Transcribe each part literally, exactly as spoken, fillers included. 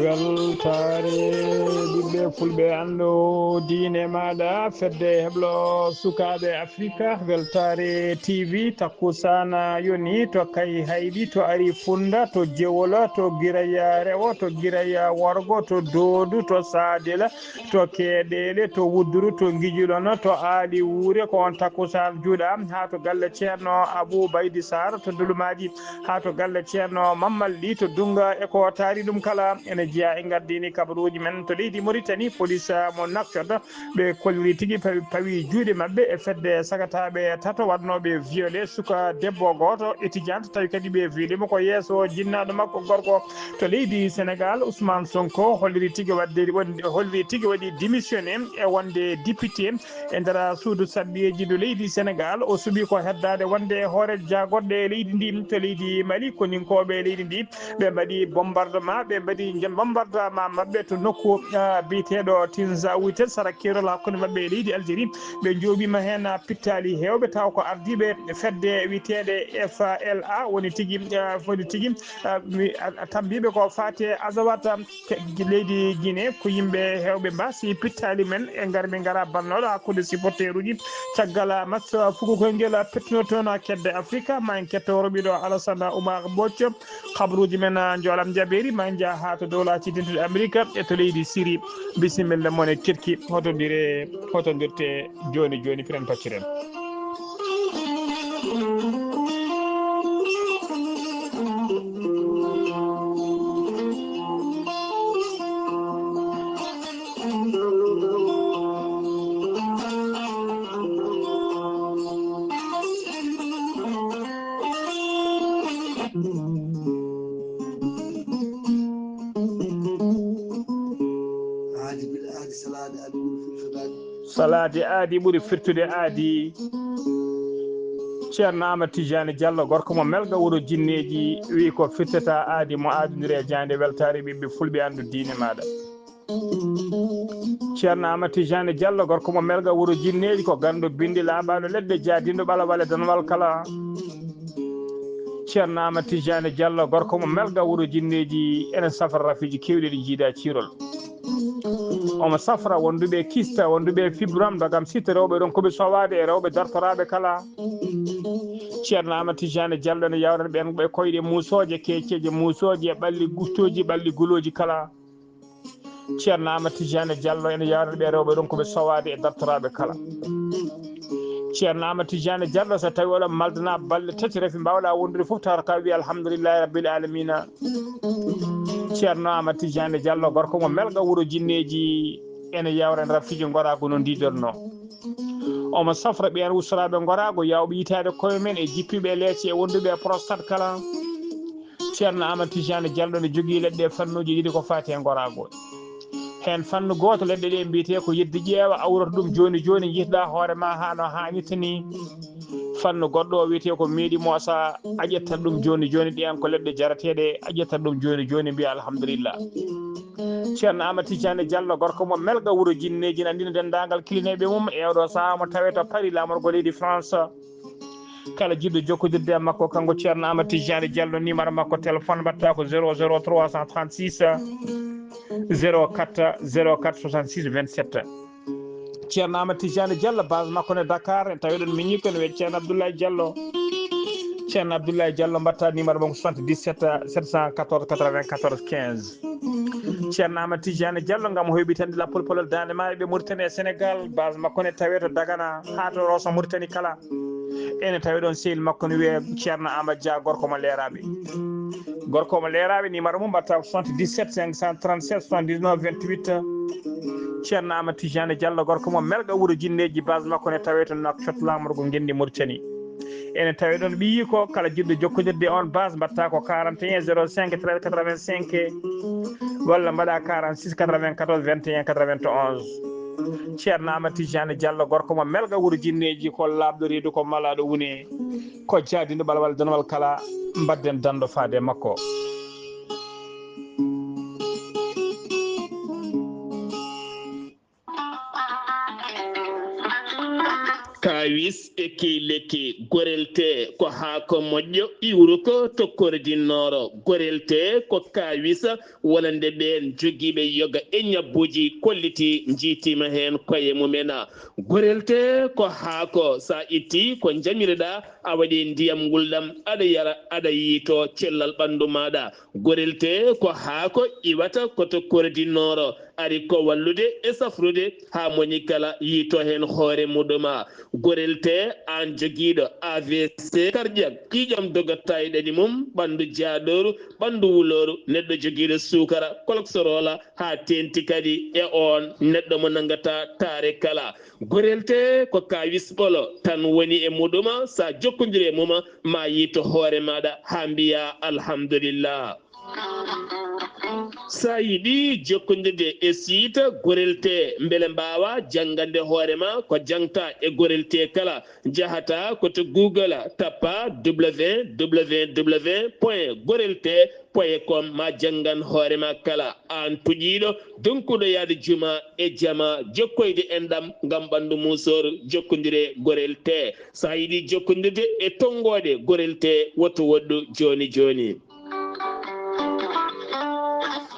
Weltaare ɓiɓɓe fulɓe, anndu diine maaɗa, fedde heblo sukaaɓe Afrika. Weltaare T V, takkusaan yoni to Kayhayɗi, to Ari Funda, to Jewola, to Giraya Rewo, to Giraya Worgo, to Doodu, to Saadela, to Keeɗeele, to Wudduru, to Ngijilono, to Aali Wuure. Ko on takkusaan juuɗa haa to galle Ceerno Abuu Baydi Saar to Dulumaaji, haa to galle Ceerno Mammal Li to Dunnga. E ko taari ɗum kala, ene jeyaa e ngardiini kabaruuji men to leydi Moritani. Polis, ah, mo Nouakchott, ɓe kolliri tigi pawi, pawi juuɗe maɓɓe e fedde sagataaɓe tato waɗnooɓe violé suka debbo gooto étudiante, tawi kadi ɓe violé mo ko yeeso jinnaaɗo makko gorko. To leydi Sénégal, Ousmane Sonko holliri tigi waɗde, won-, holliri tigi waɗi démissionné e wonde député e nder suudu sarɗiyeeji ndu leydi Sénégal. O suɓi ko heddaade wonde e hoore jaagorɗe leydi ndi. To leydi Mali, koninkooɓe leydi ndi, ɓe mbaɗi bombardement, ɓe mbaɗi jam-, bombardement maɓɓe to nokku, ah, biyeteeɗo Tinzaouitet, sara keerol hakkunde maɓɓe e leydi Algérie. Ɓe njooɓiima heen, ah, pittaali heewɓe, taw ko ardiiɓe fedde wiyeteende F L A woni tigi, ah, woni tigi, ah, mi, ah, tambiiɓe ko faati e Azawata, ke-, leydi Guinée. Ko yimɓe heewɓe mbaasi pittaali men e ngar mi ngara bannooɗo hakkunde supporteruuji caggal match fuku koyngel pettunotoon kedde Afrika. Ma en ketto roɓiɗo Alassane Oumar Boc. Kabaruuji men, ah, njoolam jabeeri, ma en njah haa to dowlaaji dentuɗi Amerika e to leydi Siri. Bisimilla mon e Tirki, hotondire, hotondirte jooni jooni, piren pacciren. Aadi bil aadi, salaade aadi ɓuri firtude aadi. Salaade aadi ɓuri firtude aadi. Ceerno Amadou Tidiane Diallo, gorko mo Melga, wuro Jinneeji, wiyi ko firtata aadi mo aadondiri e jaaynde weltaare ɓiɓɓe fulɓe, anndu diine maaɗa. Ceerno Amadou Tidiane Diallo, gorko mo Melga, wuro Jinneeji, ko ganndo binndi laaɓaaɗo leɗɗe, jaadinɗo ɓalawal e danwal kala. Ceerno Amadou Tidiane Diallo, gorko mo Melga, wuro Jinneeji, ene safra rafiiji keewɗi ɗi njiida ciirol. Omo safra wonduɓe kista, wonduɓe fibrome, dogam sitta, rewɓe ronkuɓe sowaade e rewɓe dartoraaɓe kala. Ceerno Amadou Tidiane Diallo ene yawrana ɓeen ɓe koyɗe muusooje, keeceeje muusooje, ɓalli guttooji, ɓalli gulooji kala. Ceerno Amadou Tidiane Diallo ene yawrana ɓe rewɓe ronkuɓe sowaade e dartoraaɓe kala. Ceerno Amadou Tidiane Diallo, so tawi oɗon maldana balɗe tati rafi mbawɗa wondude fof, tawata ka wiya alhamdulillahi rabbil alamina. Ceerno Amadou Tidiane Diallo, gorko mo Melga, wuro Jinneeji, ene yawrana rafiiji ngoraagu no ndiiɗorno. Omo safra ɓeen ustoraaɓe ngoraagu, yawɓe yitaade koye men e jippiiɓe leece e wonduɓe e prostate kala. Ceerno Amadou Tidiane Diallo ne jogii leɗɗe fannuuji ɗiɗi ko faati e ngoraagu. Heen fannu gooto leɗɗe ɗe mbiyetee ko yeddi ƴeewa, awrata ɗum jooni jooni, njiytoɗaa hoore ma haa no haanirta ni. Fannu goɗɗo o wiyetee ko meeɗi moosa, a ƴettat ɗum jooni jooni, ɗeen ko leɗɗe jarateeɗe, a ƴettat ɗum jooni jooni, mbiya alhamdulillah. Ceerno Amadou Tidiane Diallo, gorko mo Melga, wuro Jinneeji, ne anndina denndaangal kilineeɓe mum e oɗo sahaa mo tawee to Paris, laamorgo leydi France. Kala jiɗɗo jokkondirde e makko, kanko Ceerno Amadou Tidiane Diallo, numéro makko téléphone mbaɗata ko zéro zéro trois cent trente-six, zéro quatre, zéro quatre soixante-six vingt-sept. Ceerno Amadou Tidiane Diallo, base makko ne Dakar, en tawi ɗon miñi ko ne wiyee Ceerno Abdoulaye Diallo. Ceerno Abdoulaye Diallo, mbaɗata numéro mum soixante-dix-sept sept cent quatorze quatre-vingt-quatorze quinze. Ceerno Amadou Tidiane Diallo, ngam hoyɓitande lappol polol daande maayo ɓe Mauritanie e Sénégal, base makko ne tawee to Dagana haa to Rosso Mauritanie kala. Ene tawi ɗon sehil makko ne wiyee Ceerno Amadou Dia, gorko mo Leeraaɓe. Gorko mo Leeraaɓe, numéro mum mbaɗata ko soixante-dix-sept cinq cent trente-sept soixante-dix-neuf vingt-huit. Ceerno Amadou Tidiane Diallo, gorko mo Melga, wuro Jinneeji, base makko ne tawee to Nouakchott, laamorgo ngenndi Mauritanie. Ene tawi ɗon ɓiyi ko kala jiɗɗo jokkondirde e on base, mbaɗata ko quarante et un zéro cinq treize quatre-vingt-cinq walla mbaɗa quarante-six quatre-vingt-quatorze vingt et un quatre-vingt-onze. Ceerno Amadou Tidiane Diallo, gorko mo Melga, wuro Jinneeji, ko laaɓɗo reedu, ko malaaɗo wune, ko jaadinɗo ɓalawal, danwal kala, mbaɗden danndo faade e makko. Kaawis e key lekki. Gorel tee ko haako moƴƴo iwruko to kordinnoro. Gorel tee ko kaawisa wonande ɓeen jogiiɓe yoga e ñabbuuji kolliti, njiitiima heen koye mumen. Gorel tee ko haako, so a itti ko njamireɗaa, a waɗi ndiyam ngulɗam, aɗa yara, aɗa yiito cellal ɓanndu maaɗa. Gorel tee ko haako iwata ko to kordinnoro, ari ko wallude e safrude haa moni kala yiito heen hoore muɗuma. Gorel tee aan jogiiɗo A V C cardiaque, ƴiiƴam dogata e ɗaɗi mum, ɓanndu jaaɗooru, ɓanndu wulooru, neɗɗo jogiiɗo suukara, koloksoroola haa teenti kadi e oon neɗɗo mo nanngata taare kala. Gorel tee ko kaawis ɓolo tan woni e muɗuma, so a jokkondiri e mum ma yiito hoore maaɗa haa mbiyaa alhamdulillah. So a yiɗi jokkondirde e siita Gorel tee, mbele mbaawa janngande hoore ma ko jangta e Gorel tee kala, njahata ko to Google, tappa w w w point gorel tee point com ma janngan hoore ma kala. Aan puƴiiɗo, donkuɗo yahde juma e jama, jokkoyde enɗam ngam ɓanndu muusooru, jokkondire Gorel tee. So a yiɗi jokkondirde e tonngooɗe Gorel tee, woto woɗɗu jooni jooni.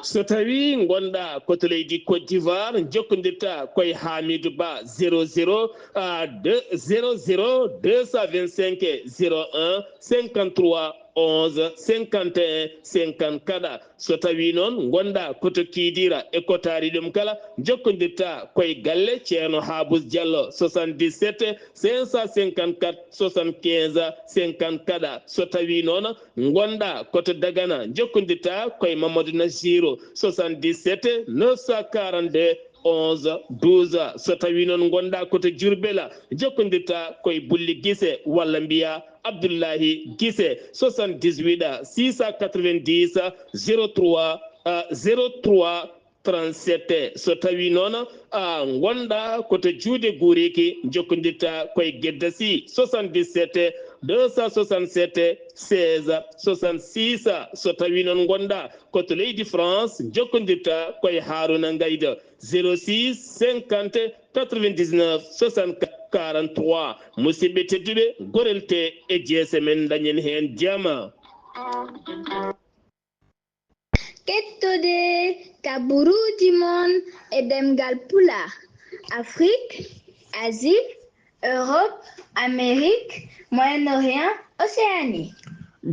So tawi ngonɗa ko to leydi Côte d'Ivoire, jokkondirta koye Hamidou Ba, zéro zéro, ah, deux, zéro zéro deux cent vingt-cinq zéro un cinquante-trois onze cinquante et un cinquante-quatre. So tawi noon ngonɗa ko to Kidira e ko taari ɗum kala, jokkondirta koye galle Ceerno Habous Diallo, soixante-dix-sept cinq cent cinquante-quatre soixante-quinze cinquante-quatre. So tawi noon ngonɗa ko to Dagana, jokkondirta koye Mamadou Nassirou, soixante-dix-sept neuf cent quarante-deux onze douze. So tawi noon ngonɗa ko to Diourbel, jokkondirta koye Bulli Guissé walla mbiya Abdoulahi Guissé, soixante-dix-huit six cent quatre-vingt-dix zéro trois, euh, zéro trois trente-sept. So tawi noon a ngonɗa ko to juuɗe Guriki, jokkondirta koye Gedda Sy, soixante-dix-sept deux cent soixante-sept seize soixante-six. So tawi noon ngonɗa ko to leydi France, jokkondirta koye Haruna Ngayda, zéro six cinquante quatre-vingt-dix-neuf soixante-quatre quarante-trois. Musidɓe tedduɓe, Gorel tee e jeese men, dañen heen jama. Kettude kaburuuji mon e ɗemngal Pulaar, Afrique, Asie, Europe, Amérique, Moyen-Orient, Océanie.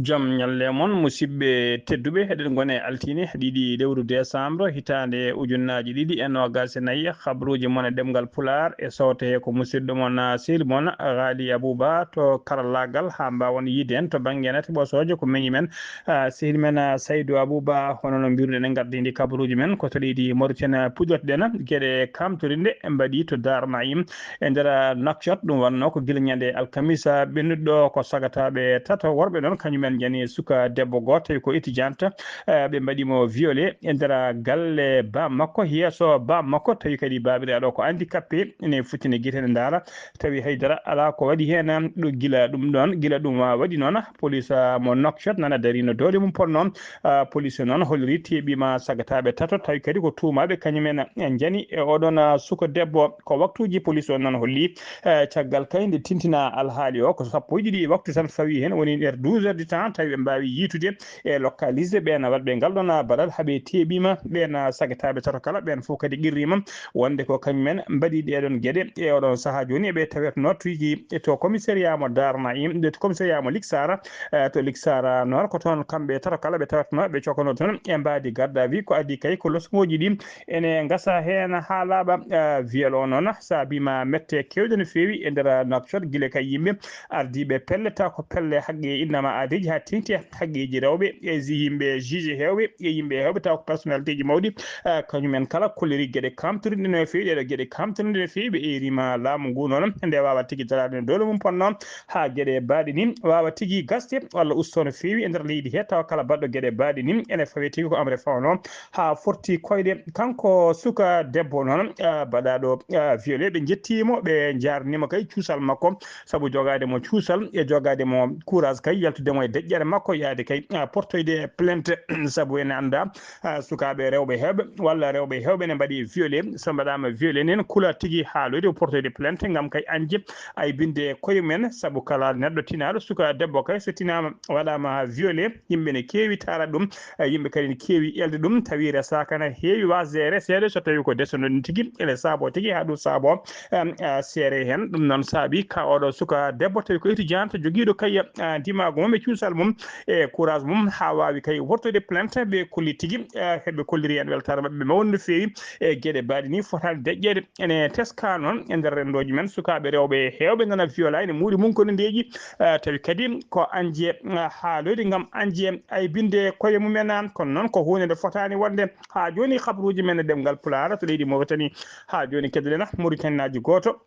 Jam ñalle mon, musidɓe tedduɓe. Eɗen ngoni e altine ɗiɗi lewru décembre, hitaande ujunnaaji ɗiɗi e noogaas e nayi. Kabaruuji mon e ɗemngal Pulaar e sowte he ko musidɗo mon, ah, sehil mon, Ghali Abouba to karallaagal, haa mbaawon yiide en to bannge nate ɓosooje ko meñi men. Ah, sehil men, ah, Saydou Abouba, hono no mbiruɗen en, ngardiindi kabaruuji men ko to leydi Mauritanie, puɗɗotoɗen geɗe kamtorinde mbaɗi to Dar Naim e nder Nouakchott. Ɗum wonno ko gila ñande alkamisa ɓennuɗo ko sagataaɓe tato worɓe noon, kañumen njani suka debbo gooto, tawi ko étudiante, eh, ɓe mbaɗi mo violé e nder galle ba makko, yeeso ba makko, tawi kadi baabiraaɗo ko handicapé, ene futtini gite ne ndaara, tawi haydara alaa ko waɗi heen. Ɗo gila ɗum ɗoon, gila ɗum, ah, waɗi noon, police, ah, mo Nouakchott nana darino doole mum ponno. Ah, police noon holliri teeɓiima sagataaɓe tato, tawi kadi ko tuumaaɓe kañum en, en njani e oɗon, ah, suka debbo. Ko waktuuji police on noon holli, eh, caggal kay nde tintina alhaali o, ko sappo e ɗiɗi waktu tan fawi heen, woni nder douze heures du temps, tawi ɓe mbaawi yiitude e localisé ɓeen waɗɓe ngal ɗoon baɗal, haa ɓe teeɓiima ɓeen sagataaɓe tato kala, ɓeen fof kadi qirriima wonde ko kañum en mbaɗi ɗee ɗoon geɗe. E oɗon sahaa jooni eɓe tawetnoo tigi to commissariat mo Dar Naim, nde to commissariat mo Liksara, eh, to Liksara noon ko toon kamɓe tato kala ɓe tawetnoo, ɓe cokkanoo toon e mbaadi garde à vue. Ko adii kay ko losŋooji ɗi ene ngasa heen haa laaɓa, eh, viol o noon saabiima mette keewɗe no feewi e nder Nouakchott, gila kay yimɓe ardiiɓe pelle, taw ko pelle haqqe innama aadiji haa teŋti haqqeeji rewɓe, e ji-, yimɓe juge heewɓe, e yimɓe heewɓe, taw ko personnalité ji mawɗi, eh, kañum en kala kolliri geɗe kamtorinɗe no feewi. Ɗeɗo geɗe kamtorinɗe no feewi, ɓe eeriima laamu ngu noon, nde waawa tigi daraade no doole mum ponno, haa geɗe baaɗe ni waawa tigi gasde walla usto no feewi e nder leydi he, taw kala baɗɗo geɗe baaɗe ni ene fawi tigi ko amre fawno haa forti koyɗe. Kanko suka debbo noon, ah, baɗaaɗo, ah, violé, ɓe njettiimo, ɓe njaarniima kay cuusal makko, sabu jogaade mo cuusal e jogaade mo courage kay yaltude mo e deƴƴere makko yaade kay, ah, portoyde plainte. Sabu ene annda, ah, sukaaɓe rewɓe heewɓe walla rewɓe heewɓe ne mbaɗi violé. So mbaɗaama violé nen kula tigi haaloyde portoyde plainte ngam kay añde aybinde koye men. Sabu kala neɗɗo tinaaɗo suka debbo kay so tinaama waɗaama violé, yimɓe ne keewi taara ɗum, eh, yimɓe kadi ne keewi elde ɗum, tawi resaaka ne heewi wasde reseede so tawi ko desonooɗi tigi, ene saabo tigi haa ɗum saabo, em, eh, seere heen. Ɗum noon saabi ka oɗo suka debbo tawi ko étudiante jogiiɗo kay, eh, ndimaagu mum e cuusal mum e courage mum haa waawi kay wortoyde plainte. Ɓe kolli tigi, eh, heɓe kolliri heen weltaare maɓɓe mawni no feewi e geɗe baaɗe ni fotaani deƴƴeede. Ene teska noon e nder renndooji men sukaaɓe rewɓe heewɓe nana violaa ene muuɗi mum kono ndeeƴi, eh, tawi kadi ko añde, eh, haaloyde ngam añde aybinde koye mumen. Kono noon ko huunde nde fotaani wonde. Haa jooni, habruuji men e ɗemngal Pulaar to leydi Mauritanie. Haa jooni, keddoɗen Mauritanienaajo gooto,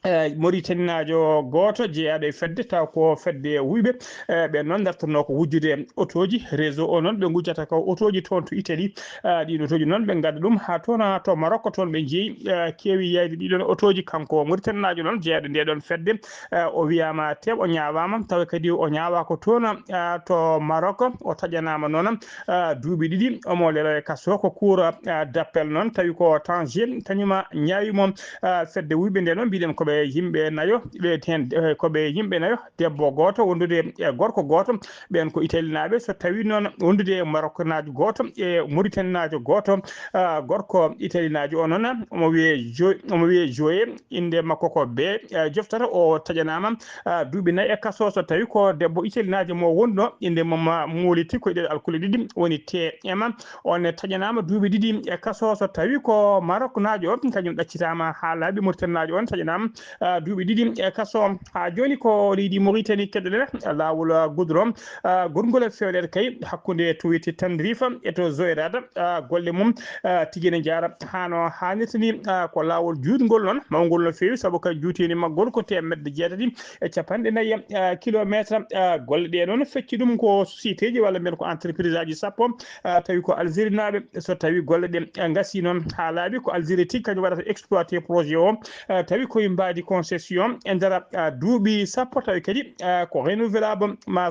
eh, Mauritanienaajo gooto jeyaaɗo e fedde, taw ko fedde wuyɓe, eh, ɓen noon ndartotnoo ko wujjude otooji. Réseau o noon ɓe ngujjata ko otooji toon to Italie. Eh, ɗiin otooji noon ɓe ngadda ɗum haa toon, haa to Maroc, toon ɓe njeyi, eh, keewi yeyde ɗiɗon otooji. Kanko Mauritanienaajo noon jeyaaɗo nde ɗon fedde, eh, o wiyaama tew, o ñaawaama, tawa kadi o ñaawaa ko toon, eh, to Maroc. O taƴanaama noon, eh, duuɓi ɗiɗi, omo leeloo e kaso. Ko cour, eh, d'appel noon, tawi ko Tanger, kañum ñaawi mo, eh, fedde wuyɓe nde noon. Mbiɗen ko ɓe yimɓe nayo, ɓe heen, eh, ko ɓe yimɓe nayo, debbo gooto wondude e gorko gooto. Ɓeen ko Italinaaɓe, so tawi noon wondude e Maroknaajo gooto e Mauritanienaajo gooto, ah, gorko Italinaajo o noon, omo wiyee Jo-, omo wiyee Joe, innde makko ko Be, ah, joftata. O taƴanaama, ah, duuɓi nayi e kaso. So tawi ko debbo Italinaajo mo wonno, innde mum, ah, muuliti ko e ɗe alkule ɗiɗi, woni T M. On ne taƴanaama duuɓi ɗiɗi e kaso. So tawi ko Maroknaajo o, kañum ɗaccitaama haa laaɓi. Mauritanienaajo on taƴanaama, ah, duuɓi ɗiɗi e kaso. Haa jooni ko leydi Mauritanie keɗoɗen, laawol, ah, goudron, ah, gongol e feewɗeede kay hakkunde to wiyetee Tenerife e to Zoirate, ah, golle mum, ah, tigi ene njaara haa no haanirta ni. Ah, ko laawol juutngol noon, mawngol no feewi, sabu kay juuteeni maggol ko teemedde jeetati e capanɗe nayi, ah, kilomeetre. Ah, golle ɗe noon fecci ɗum ko société ji walla mbiyen ko entreprise aji sappo, ah, tawi ko Algérie naaɓe. So tawi golle ɗe, ah, ngasi noon haa laaɓi, ko Algérie tigi kañum waɗata exploité projet o, ah, tawi koye mbaadi concession e nder, ah, duuɓi sappo, tawi kadi, ah, ko renouvelable ma,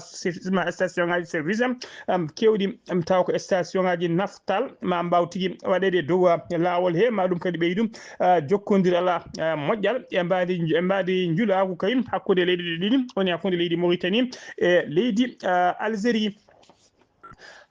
ma station ngaji service, am, keewɗi, am, taw ko station ngaji naftal ma mbaaw tigi waɗeede e dow, ah, laawol he, ma ɗum kadi ɓeydu, ah, jokkondiral, ah, moƴƴal e mbaadi, e mbaadi njulaagu kay hakkunde leyɗe ɗe ɗiɗi, woni hakkunde leydi Mauritanie e leydi, ah, Algérie.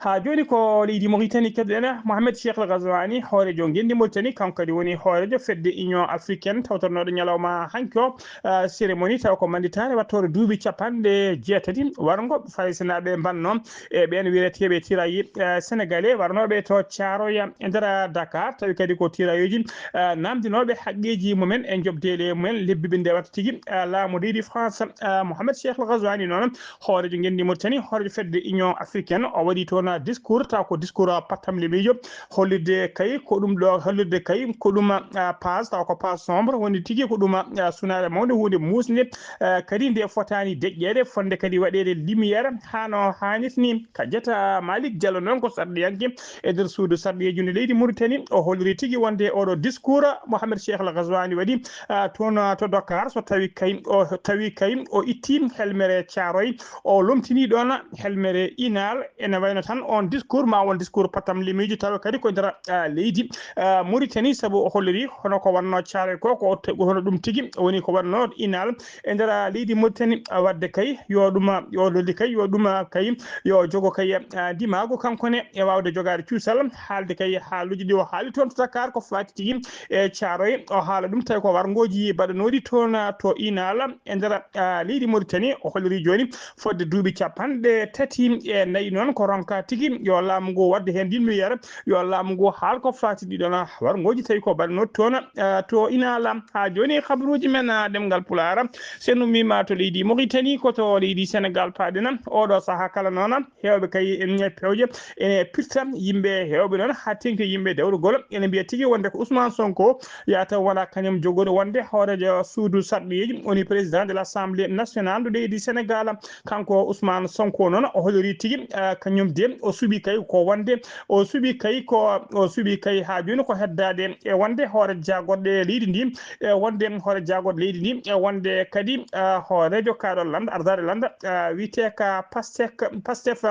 Haa jooni ko leydi Mauritanie keɗoɗen. Mohamed Cheikh El Ghazouani, hooreejo ngenndi Mauritanie, kanko kadi woni hooreejo fedde Union Africaine tawtornooɗo ñalawma hanki o, ah, cérémonie taw ko mannditaare wattoore duuɓi capanɗe jeetati warngo Faraysenaaɓe mbannoo e ɓeen wiyeteeɓe tirailleurs, ah, sénégalais warnooɓe to Thiaroye e nder Dakar, tawi kadi ko tirailleurs, ah, naamndinooɓe haqqeeji mumen e njoɓdeele mumen lebbi ɓe ndewata tigi, ah, laamu leydi France. Ah, Mohamed Cheikh El Ghazouani noon, hooreejo ngenndi Mauritanie, hooreejo fedde Union Africaine, o waɗi toon discours, taw ko discours pattamlimiijo, hollirde kay ko ɗum ɗo, hollirde kay ko ɗum, ah, page, taw ko page sombre, woni tigi ko ɗum, ah, sunaare mawnde, huunde muusnde, ah, kadi nde fotaani deƴƴeede, fotnde kadi waɗeede lumière haa no haanirta ni. Ka jeta Malick Diallo noon ko sarɗiyanke e nder suudu sarɗiyeeji ndu leydi Mauritanie, o holliri tigi wonde oɗo discours Mohamed Cheikh El Ghazouani waɗi, ah, toon, ah, to Dakar, so tawi kay o tawi kay o itti helmere Thiaroye, o lomtini ɗoon helmere Inal. Ene wayno tan on discours ma won discours pattamlimiijo, tawa kadi ko nder, ah, leydi, ah, Mauritanie, sabu o holliri hono ko wonno Thiaroye ko, ko o te-, hono ɗum tigi woni ko wonno Inal e nder, ah, leydi Mauritanie. Ah, wadde kay yo ɗum, ah, yo lolli kay, yo ɗum, ah, kay yo jogo kay, ah, ndimaagu kanko ne e waawde jogaade cuusal, haalde kay haaluuji ɗi o haali toon to Dakar ko faati tigi e Thiaroye. O haala ɗum tawi ko warngooji mbaɗanooɗi toon, ah, to Inal e nder, ah, leydi Mauritanie. O holliri jooni fodde duuɓi capanɗe tati e nayi noon ko ronka tigi yo laamu ngu waɗde heen ndin lumière, yo laamu ngu haal ko faati ɗiɗon warngooji tawi ko mbaɗanooɗi toon, ah, to Inal. Haa jooni habruuji men, ah, ɗemngal Pulaar, so en ummiima to leydi Mauritanie, ko to leydi Sénégal paaɗen. Oɗo sahaa kala noon, heewɓe kay en pewje ene pirta yimɓe heewɓe noon haa teŋti yimɓe dawrugol. Ene mbiya tigi wonde ko Ousmane Sonko yahata wona kañum jogori wonde hooreejo suudu sarɗiyeeji, woni président de l'Assemblée nationale ndu leydi Sénégal. Kanko Ousmane Sonko noon o holliri tigi, ah, kañum de O suɓi kay ko wonde, o suɓi kay ko, o suɓi kay haa jooni ko heddaade e wonde hoore jaagorɗe leydi ndi, e wonde hoore jaagorɗe leydi ndi, e wonde kadi, ah, hooreejo kaaɗo lannda, ardaade lannda, ah, wiyetee ka Pastef, Pastef,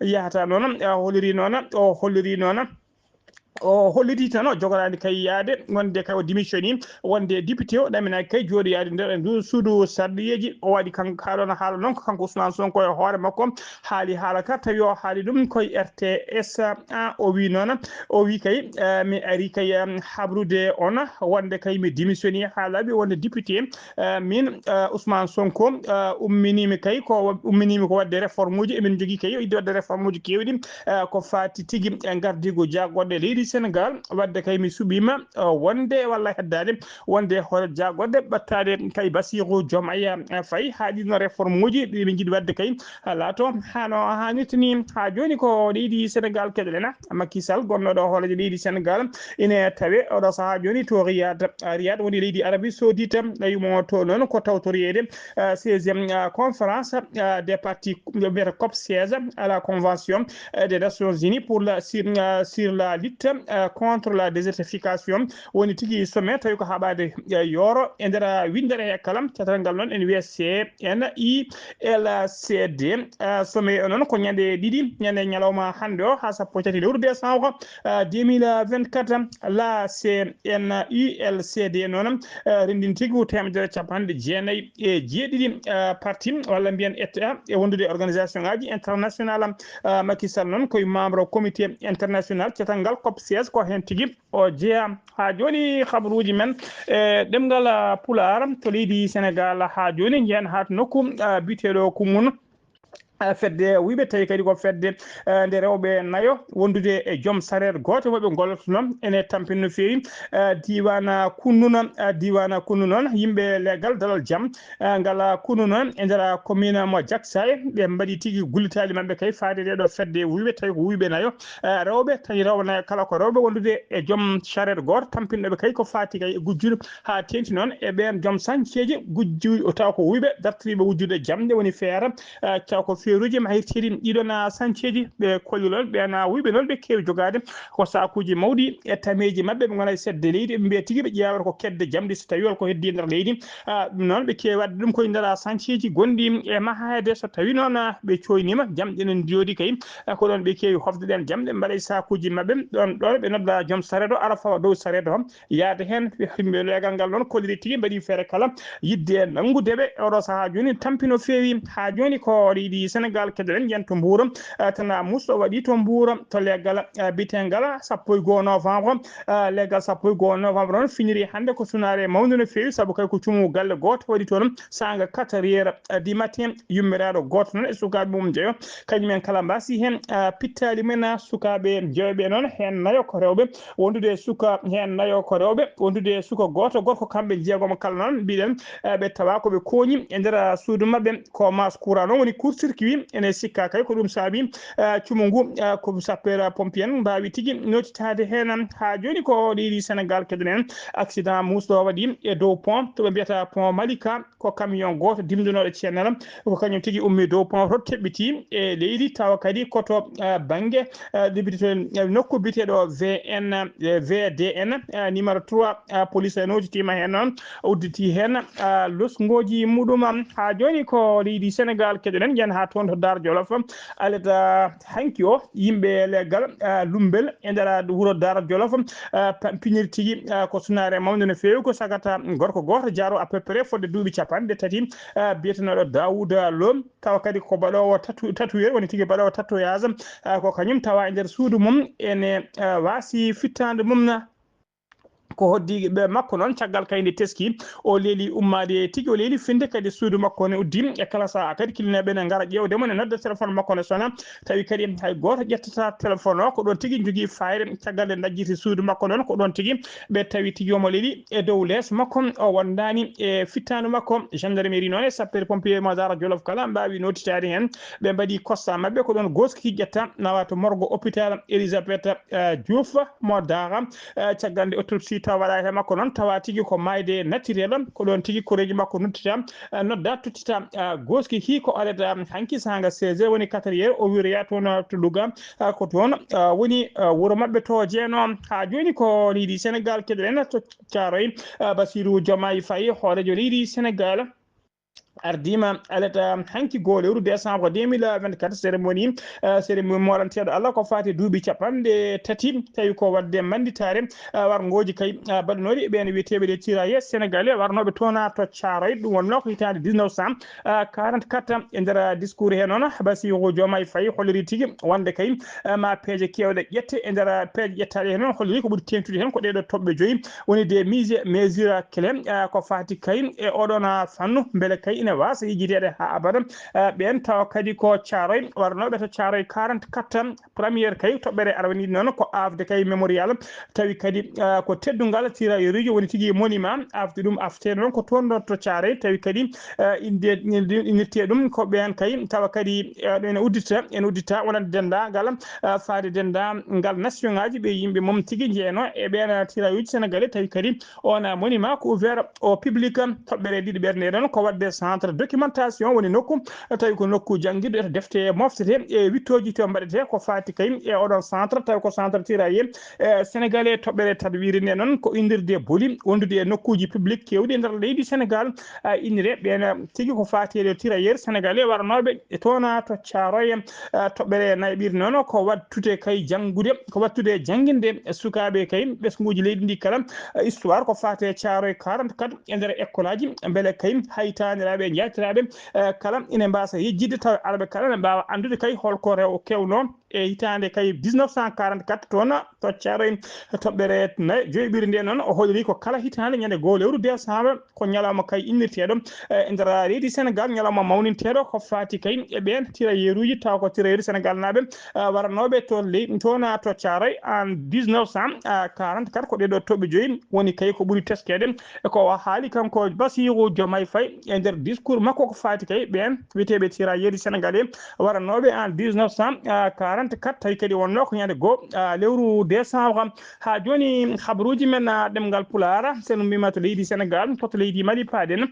yahata noon, ah, holliri noon, o holliri noon. O holliti tan o jogoraani kay yaade, wonde kay o démissioni, wonde député o ɗaminaaki kay jooɗoyaade nder ndu suudu sarɗiyeeji. O waɗi kanko kaaɗo no haala noon ko kanko Ousmane Sonko e hoore makko haali haala ka, tawi o haali ɗum koye R T S. Ah, o wi noon, o wi kay, eh, mi ari kay, em, habrude on wonde kay mi démissioni haa laaɓi wonde député, eh, min, eh, Ousmane Sonko, eh, umminimi kay ko, umminimi ko waɗde réforme uji. Emin jogii kay o yiɗde waɗde réforme uji keewɗi, eh, ko faati tigi e ngardiigu jaagorɗe leydi Sénégal. Waɗde kay mi suɓiima, eh, wonde walla heddaade wonde hoore jaagorɗe ɓattaade kay Bassirou Diomaye, eh, Faye, haa ɗiɗo réforme uji ɗi ɓe njiɗi waɗde kay laato hano haanirta ni. Haa jooni ko leydi Sénégal keɗoɗen. Macky Sall, gonnooɗo hooreejo leydi Sénégal, ine tawe oɗo sahaa jooni to Riyad. Riyad woni leydi Arabie Saoudite. Tawi mo to noon ko tawtoreede, eh, seizième, eh, conférence, eh, des partis, ɓe mbiyata COP seize, à la Convention, eh, des Nations Unies pour la, sur, eh, sur la lutte, eh, contre la désertification. Woni tigi sommet tawi ko haɓaade, eh, yooro e nder winndere he kala. Catal ngal noon ene wiyee C N I L C D. Eh, sommet o noon ko ñande ɗiɗi, ñande ñalawma hannde o haa sappo e tati lewru décembre, eh, deux mille vingt-quatre. La C N I L C D noon, eh, renndintigi ko teemedere capanɗe jeenayi e jeeɗiɗi, eh, parti walla mbiyen État e wondude e organisation ngaji international. Eh, Macky Sall noon koye membre comité international catal ngal COP seize, ko heen tigi o jeyaa. Haa jooni habaruuji men e ɗemngal, ah, Pulaar to leydi Senegaal. Haa jooni njehen haa to nokku, ah, biyeteeɗo Kumun, ah, fedde wuyɓe, tawi kadi ko fedde, ah, nde rewɓe nayo wondude e joom sareet gooto mo ɓe ngollotoo noon ene tampini no feewi, ah, diiwaan Kunnun, ah, diiwaan Kunnun noon yimɓe leggal Dalal Jam, ah, ngal Kunnun noon e nder commune mo Jaksaay, ɓe mbaɗi tigi gullitaali maɓɓe kay faade ɗee ɗoo fedde wuyɓe, tawi ko wuyɓe nayo, eh, rewɓe, tawi rewɓe nayo kala ko rewɓe wondude e joom charrette gooto, tampinɗo ɓe kay ko faati kay e gujjude haa teeŋti noon e ɓeen joom sañceeji gujjuɗi, o tawa ko wuyɓe dartiriiɓe wujjude jamɗe woni feere, eh, tawa ko feeruuji mahirteeɗi ɗiɗon, ah, sañceeji. Ɓe kolli noon, ɓeen, ah, wuyɓe noon ɓe keewi jogaade ko saakuuji mawɗi e tameeji maɓɓe, ɓe ngona e sedde leydi, ɓe mbiya tigi ɓe ƴeewata ko kedde jamɗe so tawii won ko heddii nder leydi. Ah, ɗum noon ɓe keewi waɗde ɗum koye nder, ah, sañceeji gonɗi e mahaade, so tawii noon, ah, ɓe cooyniima jamɗe ne njooɗi kay. Eh, ko ɗoon ɓe keewi hofde ɗeen jamɗe, mbaɗa e saakuuji maɓɓe. Ɗoon, ɗoon ɓe nodda joom sareet o, ara fawa dow sareet o, yaada heen. Yimɓe leegal ngal noon kolliri tigi, mbaɗi feere kala yiɗde nanngude ɓe. Oɗo sahaa jooni tampi no feewi. Haa jooni ko leydi Senegaal keɗoɗen, yen to Mbuur. Eh, Tana Musto waɗi to Mbuur, to leegal, eh, bitengal sappo e goo novembre. Eh, leegal sappo e goo novembre noon finiri hannde ko sunaare mawnde no feewi, sabu kay ko cumu galle gooto waɗi toon saanga quatre heures, eh, du matin. Yummiraaɗo gooto noon e sukaaɓe mum njeyo, kañum en kala mbaasi heen, ah, pittaali men, ah, sukaaɓe njeyo ɓe noon, heen nayo ko rewɓe, wondude e suka, heen nayo ko rewɓe, wondude e suka gooto gorko, kamɓe njeegomo kala noon, mbiɗen, ah, ɓe tawa ko ɓe kooñi e nder, ah, suudu maɓɓe, ko masse courant noon woni court circuit, ene sikka kay ko ɗum saabi, ah, cumu ngu, ah, ko sapeur pompier en mbaawi tigi nootitaade heen. Haa jooni ko leydi Senegaal keɗoɗen, accident muusɗo waɗi e dow pont to ɓe mbiyata pont Malika, ko camion gooto dimdunooɗo ceenal, ko kañum tigi ummi dow pont to teɓɓiti e leydi, tawa kadi ko to, eh, bannge, eh, ɗiɓɓiti to, eh, nokku biyeteeɗo V N, eh, V D N, eh, numéro trois, eh, police nootitiima heen noon, udditi heen, eh, losngooji muɗum. Haa jooni ko leydi Senegaal keɗoɗen, yen haa toon to Daar Jolof, alata hanki o, yimɓe leggal, eh, Lumbel e nder wuro Daar Jolof, eh, pa-, piniri tigi, eh, ko sunaare mawnde no feewi, ko sagata gorko gooto jaaro à peu près fodde duuɓi capanɗe tati, eh, biyetenooɗo Daawuda Lo, tawa kadi ko baɗoowo tatu-, tatoueur, woni tigi baɗoowo tatouage, eh, ko kañum tawa e nder suudu mum ene, eh, waasi fittaandu mum na. Ko hoddiiɓe makko noon, caggal kay nde teski, o leeli ummaade tigi, o leeli finde kadi suudu makko ne uddi. E kala sahaa kadi, kilineeɓe ne ngara ƴeewde mo, ne nodda téléphone makko ne sona, tawi kadi hay gooto ƴettata téléphone o. Ko ɗoon tigi njogii fayre, caggal nde ndajjiti suudu makko noon, ko ɗoon tigi ɓe tawi tigi omo leeli e dow lees makko, o wondaani e fittaandu makko. Gendarmerie noon e sapeur pompier mo Daara Jolof kala mbaawi nootitaade heen. Ɓe mbaɗi constat maɓɓe, ko ɗoon gooski ƴetta nawa to morgue hôpital Elisabeth, eh, Diouf mo Daara, eh, caggal nde autopsie tawa waɗaani e makko noon, tawa tigi ko maayde naturel, ko ɗoon tigi koreeji makko noddita, eh, nodda tottita, eh, gooski hii ko alata hanki saanga seize heures woni quatre heures, o wiroya toon, eh, to Louga, eh, ko toon, eh, woni, eh, wuro maɓɓe to jeeno. Haa jooni ko leydi Senegaal keɗoɗen to Caaroy, eh, Basiiru Jomaay Fay, hooreejo leydi Senegaal. Ardiima alata hanki goo lewru décembre deux mille vingt-quatre, cérémonie, eh, cérémonie moolanteeɗo Allah ko faati duuɓi capanɗe tati, tawi ko waɗde mannditaare, eh, warngooji kay, eh, baɗanooɗi ɓeen wiyeteeɓe les tirailleurs sénégalais warnooɓe toon to Caaroy. Ɗum wonnoo ko hitaande dix-neuf cent quarante-quatre. E nder discours he noon, Basiiru Jomaay Fay holliri tigi wonde kay, eh, ma peeje keewɗe ƴette. E nder peeje ƴettaaɗe he noon, holliri ko ɓuri teeŋtude heen ko ɗee ɗoo toɓɓe joyi, woni des mise-, mesures clés, eh, ko faati kay e oɗon, ah, fannu, mbele kay ina waasa yejjiteede haa abada. Eh, ɓeen tawa kadi ko Caaroy, warnooɓe to Caaroy quarante-quatre, première kay toɓɓere arwaniiɗo noon ko aafde kay mémorial, tawi kadi, eh, ko teddungal tirailleurs uji woni tigi monument, aafde ɗum, aafte noon ko toon ɗo to Caaroy, tawi kadi, eh, innde, innirtee ɗum ko ɓeen kay, tawa kadi, eh, ene uddita, ene uddita wonande denndaangal, eh, faade denndaangal nation ngaaji ɓe yimɓe mum tigi njeeno e ɓeen tirailleurs uji sénégalais, tawi kadi on monument ko ouvert au public. Toɓɓere ɗiɗi ɓernde noon ko waɗde centre documentation, woni nokku, tawi ko nokku janngirde to defte moftete e wittooji to mbaɗete ko faati kay e oɗon centre, tawi ko centre tirailleurs, eh, sénégalais. Toɓɓere tadwiri nde noon ko innirde boli wondude e nokkuuji public keewɗi e nder leydi Senegaal, eh, innire ɓeen tigi ko faati e tirailleurs sénégalais warnooɓe e toon to Caaroy. Eh, toɓɓere nayaɓiri noon ko waɗtude kay janngude, ko waɗtude jannginde sukaaɓe kay ɓesnguuji leydi ndi kala, eh, histoire ko faati e Caaroy quarante-quatre e nder école aji, mbele kay haytaaniraaɓe e njaatiraaɓe, eh, kala ina mbaasa yejjitde, tawa arɓe kala ina mbaawa anndude kay holko rew kewnoo e hitaande kay dix-neuf cent quarante-quatre toon to Caaroy. Toɓɓere nay-, joyɓiri nde noon, o holliri ko kala hitaande ñande goo lewru décembre ko ñalawma kay innirteeɗo, eh, e nder leydi Senegaal, ñalawma mawninteeɗo ko faati kay e ɓeen tirailleurs uji, tawa ko tirailleurs Senegaal naaɓe, eh, waranooɓe to ley-, toon to Caaroy en dix-neuf cent quarante-quatre. Ko ɗee ɗoo toɓɓe joyi woni kay ko ɓuri teskeede. E ko o haali kanko Basiiru Jomaay Fay e nder discours makko ko faati kay ɓeen wiyeteeɓe tirailleurs sénégalais waranooɓe en dix-neuf cent quarante-quatre, tawi kadi wonnoo ko ñande goo, ah, lewru décembre. Haa jooni, habaruuji men, ah, ɗemngal Pulaar, so en ummiima to leydi Senegaal, ko to leydi Mali paaɗen.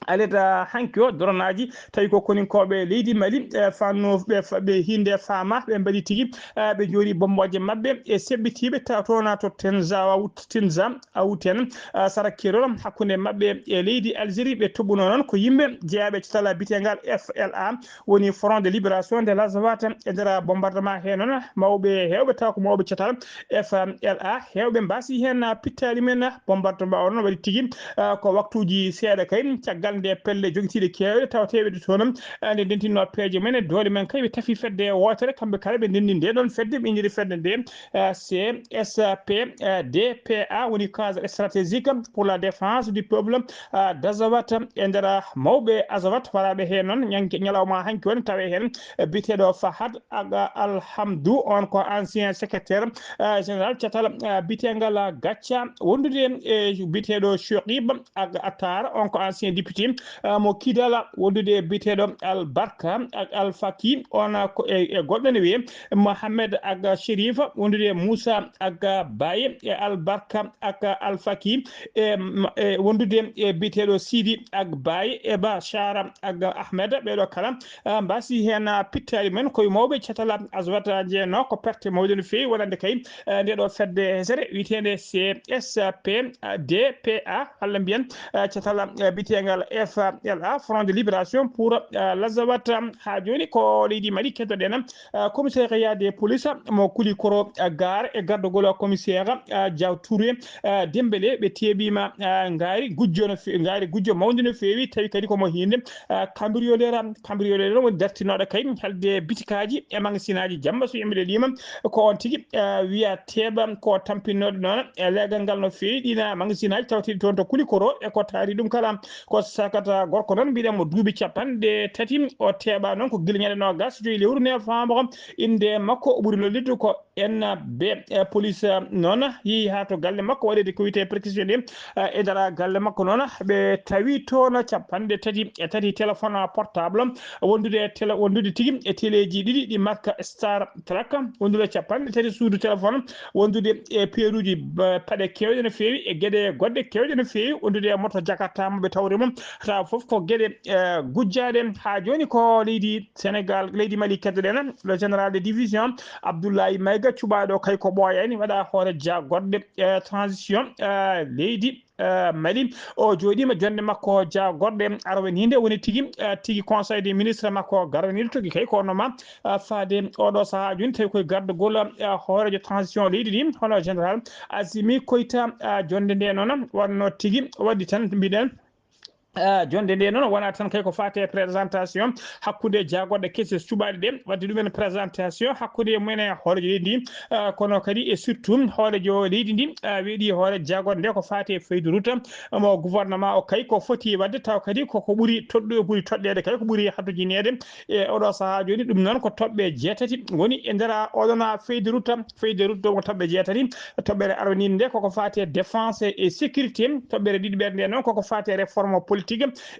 Aleta hanki o, doronaaji, tawi ko koninkooɓe leydi Mali, eh, fanno ɓe fa-, ɓe hinde faama, ɓe mbaɗi tigi, eh, ɓe njooɗi bommbooje maɓɓe e seɓɓitiiɓe taw toona to Tenza, Tinza, Awuten, eh, sara Kirol, hakkunde maɓɓe e leydi Algérie. Ɓe toɓɓunoo noon ko yimɓe jeyaaɓe catal biyeteengal F L A, woni Front de Libération de l'Azawad. E nder bombardement he noon, mawɓe heewɓe, taw ko mawɓe catal F L A, heewɓe mbaasi heen pittaali men. Bombardement o noon waɗi tigi, eh, ko waktuuji seeɗa kay, caggal nde pelle jogitiiɗe keewɗe tawateeɓe ɗo toon, eh, nde ndentinnoo peeje men e doole men kay, ɓe tafi fedde wootere, kamɓe kala ɓe ndenndi nde ɗoon fedde, ɓe inniri fedde nde, eh, C S P, eh, D P A, woni Cadre Stratégique pour la Défense du Peuple, eh, d'Azawad. E nder mawɓe Azawad waraaɓe heen noon, ñanke-, ñalawma hanki woni tawe heen, eh, biyeteeɗo Fahad Aga Alhamdu, on ko ancien secrétaire, eh, général catal, eh, biyeteengal Gacca, wondude e biyeteeɗo Shoaib Aga Attar, on ko ancien député, eh, mo Kidala, wondude e biyeteeɗo Al Barka Al Faki, on ko e, e goɗɗo ne wiyee Mohamed Aga Sherif, wondude e Moussa Aga Baye e Al Barka Aga Al Faki, e, e wondude e biyeteeɗo Sidi Aga Baye e Bashara Aga Ahmed. Ɓeeɗo kala, ah, mbaasi heen, ah, pittaali men, koye mawɓe catal Azawad jeenoo. Ko perte mawɗe no feewi wonande kay, ah, nde ɗo fedde hesere wiyeteende C S P, ah, D P A, walla mbiyen, ah, catal, ah, biyeteengal F L A, Front de Libération pour, ah, l'Azawad. Haa jooni ko leydi Mali keddoɗen, ah, commissariat de police mo Kulikoro, ah, Gare e gardagol commissaire, ah, Diaw Touré, ah, Dembélé, ɓe teeɓiima, ah, ngaari gujjo no fe-, ngaari gujjo mawndi no feewi, tawi kadi ko mo hiinde, ah, cambrioleur, cambrioleur woni dartinooɗo kay halde bitikaaji e magasinaaji. Jamma so yimɓe ɗiima ko on tigi, ah, wiya teeɓa ko tampinnooɗo noon e leegal ngal no feewi ɗiina magasinaaji tawateeɗi toon to Kulikoro e ko taari ɗum kala ko Sakata gorko noon, mbiɗen mo duuɓi capanɗe tati. O teeɓa noon ko gila ñande noogas joyi lewru novembre. Innde makko o ɓuri lollirde ko N B. E, police, eh, noon yehi haa to galle makko waɗeede ko wiyetee perquisition ɗi. Eh, e nder galle makko noon, ɓe tawi toon capanɗe tati e tati téléphone portable, wondude e télé, wondude tigi e teleeji ɗiɗi ɗi marque Star Truck, wondude capanɗe tati suudu téléphone, wondude e peeruuji, ba-, paɗe keewɗe no feewi, e geɗe goɗɗe keewɗe no feewi, wondude e moto Jakarta mo ɓe tawri mum. Tawa fof ko geɗe, eh, gujjaaɗe. Haa jooni ko leydi Sénégal, leydi Mali keddoɗen, le général de division Abdoulaye Maïga, cuɓaaɗo kay ko ɓooyaani, waɗa hoore jaagorɗe, eh, transition, eh, leydi, eh, Mali. O jooɗiima jonnde makko jaagorɗe arwaniinde, woni tigi, eh, tigi conseil des ministres makko garaniiɗo togi kay ko noma, eh, faade oɗo sahaa jooni, tawi koye gardagol, eh, hooreejo transition leydi ndi, hono général Assimi Koïta. Eh, jonnde nde noon wonno tigi waɗi tan, mbiɗen, eh, jonnde nde noon wonaa tan kay ko faati e présentation hakkunde jaagorɗe kese cuɓaaɗe ɗe, waɗde ɗumen présentation hakkunde e mumen e hooreejo leydi ndi, eh, kono kadi e surtout hooreejo leydi ndi, eh, weeɗi hoore jaagorɗe nde ko faati e feuille de route mo gouvernement o kay ko foti waɗde, taw kadi koko ɓuri toɗɗo-, ɓuri toɗɗeede kay, ko ɓuri hattojineede e oɗo sahaa jooni. Ɗum noon ko toɓɓe jeetati woni e nder oɗon feuille de route. Feuille de route ɗo ko toɓɓe jeetati. Toɓɓere arwaniinde nde koko faati e défense et sécurité. Toɓɓere ɗiɗiɓere nde noon koko faati e réforme politique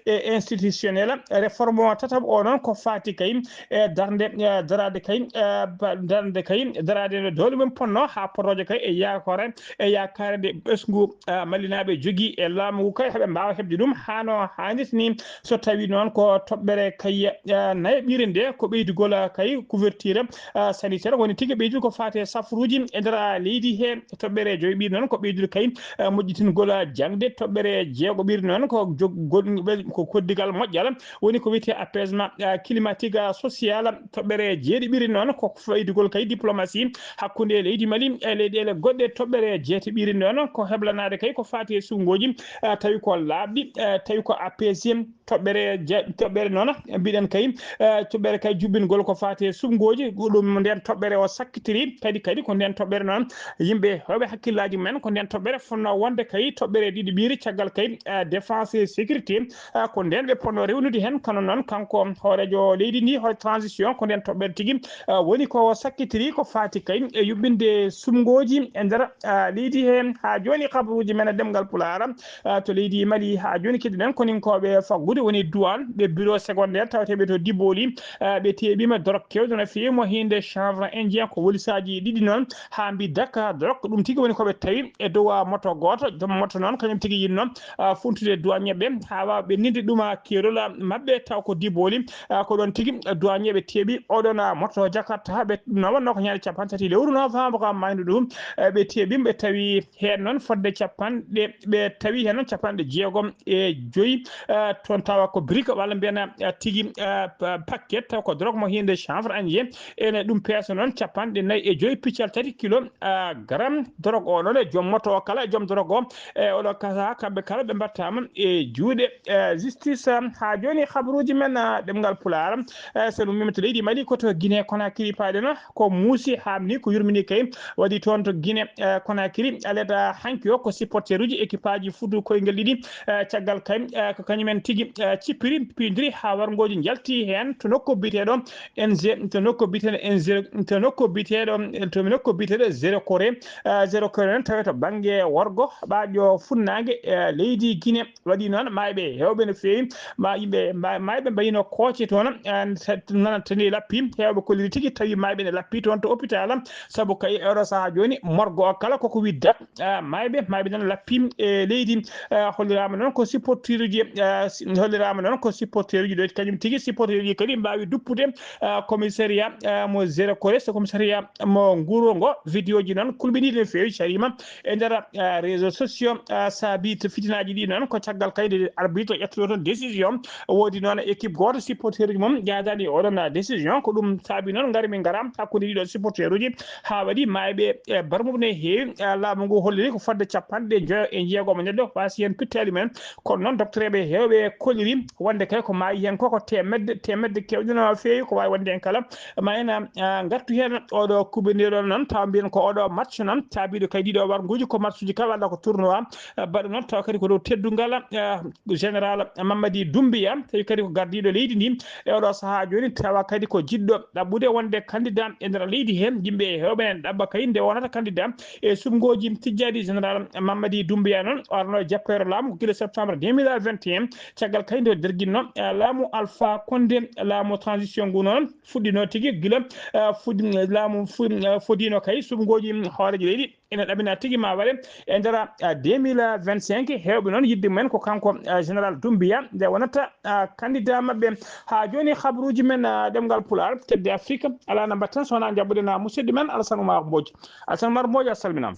et institutionnelle. Réforme o tataɓo o noon ko faati kay e darnde, e daraade kay, e ba-, darnde kay, daraade no dowle mum ponno haa potooje kay e yaakore, e yaakaare nde ɓesngu, e, Malinaaɓe jogii e laamu ngu kay, heɓe mbaawa heɓde ɗum haa no haanirta ni. So tawii noon ko toɓɓere kay, e, nayaɓire nde, ko ɓeydugol, e, kay couverture, e, sanitaire, woni tigi ɓeydude ko faati e safruuji e nder, e, leydi he. Toɓɓere joyɓiire noon ko ɓeydude kay, e, moƴƴitingol, e, jaŋde. Toɓɓere jeegoɓiire noon ko jog-, gon-, ko koddigal moƴƴal, woni ko wiyetee apaisement, eh, climatique, eh, social. Toɓɓere jeeɗiɓire noon ko faydugol kay diplomatie hakkunde leydi Mali e leyɗeele goɗɗe. Toɓɓere jeetaɓire noon ko heblanaade kay ko faati e suɓngooji, eh, tawi ko laaɓɗi, eh, tawi ko apaisé. Toɓɓere je-, toɓɓere noon mbiɗen kay, eh, toɓɓere kay jubbingol ko faati e suɓngooji, ɗum nden toɓɓere o sakkitiri kadi, kadi ko nden toɓɓere noon yimɓe heewɓe hakkillaaji mumen ko nden toɓɓere fotnoo wonde kay toɓɓere ɗiɗiɓire caggal kay, eh, défense et sécurité. Ah, ko nden ɓe potnoo rewnude heen, kono noon kanko hooreejo leydi ndi, hoore transition, ko nden toɓɓere tigi, ah, woni ko sakkitiri ko faati kay e yuɓɓinde suɓngooji e nder, ah, leydi he. Haa jooni kabaruuji men e ɗemngal Pulaar, ah, to leydi Mali, haa jooni keɗiɗen koninkooɓe faggude woni douane, ɓe bureau secondaire tawateeɓe to Diboli, ah, ɓe teeɓiima dorog keewɗo no feewi mo hinde chanvre indien, ko wolisaaji ɗiɗi noon, haa mbi dakka dorog. Ɗum tigi woni ko ɓe tawi e dow, ah, moto gooto, joom moto noon kañum tigi yiɗno ah, funtude douanier ɓe haa waawa ɓenninde ɗum, ah, keerol, ah, maɓɓe, taw ko Diboli, ah, ko ɗoon tigi, ah, douanier ɓe teeɓi oɗon, ah, moto Jakarta, ɓe no wonnoo ko ñande capanɗe tati lewru novembre, ah, maaydu ndu, eh, ɓe teeɓi ɓe tawi heen noon fodde capanɗe, ɓe tawi heen noon capanɗe jeegom e joyi, ah, toon tawa ko brique walla mbiyen, ah, tigi, ah, pa-, paquet, taw ko drogue mo hinde chanvre indien, ene ɗum peesa noon capanɗe nayi e joyi piccal tati kilo, ah, gram drogue o noon e joom moto o kala e joom drogue o, e oɗo kasa, kamɓe kala ɓe mbattaama e juuɗe, eh, justice. Haa jooni, habaruuji men, ah, ɗemngal Pulaar, eh, so ɗum mimta leydi Mali, ko to Guinée Conakry paaɗen, ko muusi, haamni, ko yurmini kay, waɗi toon to Guinée, eh, Conakry, alaa hanki o ko supporteruuji équipeaji futu koyngel ɗiɗi, eh, caggal kay, eh, ko kañumen tigi, eh, cippiri, piindiri haa warngooji njalti heen to nokku biyeteeɗo N G, to nokku biyeteeɗo N G, to nokku biyeteeɗo, to nokku biyeteeɗo Zéro Corée, eh, Zéro Corée noon tawee to bannge worgo, ɓaaƴo funnaange, eh, leydi Guinée. Waɗi noon maayɓe heewɓe no feewi, ma yimɓe ma-, maayɓe mbayino kooce toon, eh, sa-, nana tani lappi, heewɓe kolliri tigi tawi maayɓe ne lappi toon to hôpital, sabu kay e oɗo sahaa jooni morgo o kala koko widda, eh, maayɓe, maayɓe nana lappi e leydi. Eh, holliraama noon ko supporteruji, eh, si-, holliraama noon ko supporteruji ɗo, kañum tigi supporteruji kadi mbaawi duppude, eh, commissariat, eh, mo Zéro Corée, so commissariat mo Ngouro ngo. Vidéo ji noon kulɓiniiɗi no feewi cariima e nder, eh, réseaux sociaux, eh, saabi to fitinaaji ɗi noon ko caggal kay nde arbitre ƴettuɗo toon décision. Woodi noon équipe gooto supporteruji mum jaadaani e oɗon, eh, décision. Ko ɗum saabi noon ngari min ngara hakkunde ɗiɗo supporteruji haa waɗi maayɓe, eh, barmuɓe ne heewi, eh, laamu ngu holliri ko fodde capanɗe njoyo e jeegom neɗɗo waasi heen pittaali men. Kono noon, doktoreeɓe heewɓe kolliri wonde kay ko maayi heen ko, ko teemedde, teemedde keewɗe no feewi, ko waawi wonde heen kala. Ma en, ah, ngartu heen oɗo kuɓinirɗo noon, tawa mbiyen ko oɗo match noon, saabiiɗo kay ɗiɗo warnguuji, ko matchuji kala walla ko tournoi, ah, baɗɗo noon, tawa kadi ko dow teddungal, ah, Général Mamadi Doumbouya, tawi kadi ko gardiiɗo leydi ndi e oɗo sahaa jooni, tawa kadi ko jiɗɗo ɗaɓɓude wonde candidat e nder leydi he. Yimɓe heewɓe ene ɗaɓɓa kadi nde wonata candidat e suɓngooji tijjaaɗi. Général Mamadi Doumbouya noon, o arno e jappeere laamu ko gila septembre deux mille vingt et un, caggal kadi nde o derginno, eh, laamu Alpha Condé, laamu transition ngu noon fuɗɗino tigi gila, eh, fuɗɗi-, laamu fu-, eh, fodiino kay suɓngooji hooreejo leydi. Ina ɗamina tigi ma waɗe e nder, ah, deux mille vingt-cinq. Heewɓe noon yidde mumen ko kanko, ah, Général Doumbouya, nde wonata, ah, candidat maɓɓe. Haa jooni, habruuji men, ah, ɗemngal Pulaar, kedde Afrique, alaa no mbaɗten so wonaa njaɓɓude na musidɗo men Alassane Oumar Mbodj. Alassane Oumar Mbodj, a salminaama.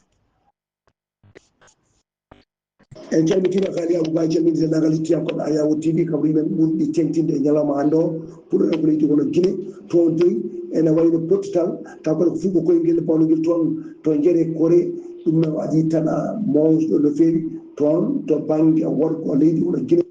En calmitiima Kali Abouba, calmiti denndaangal hettiyankooɓe Ayawo T V, kabri men ɓurɗi teeŋtinde e ñalawma hannde o. Puɗɗoɗen ko leydi wano Gine, toon toy ene wayno pottital, taw kadi ko fuɗɗo koyngel pawnogel toon to Njere Kore. Ɗum ne adii tana mawɗo no feewi toon to bannge worgo leydi wano Gine.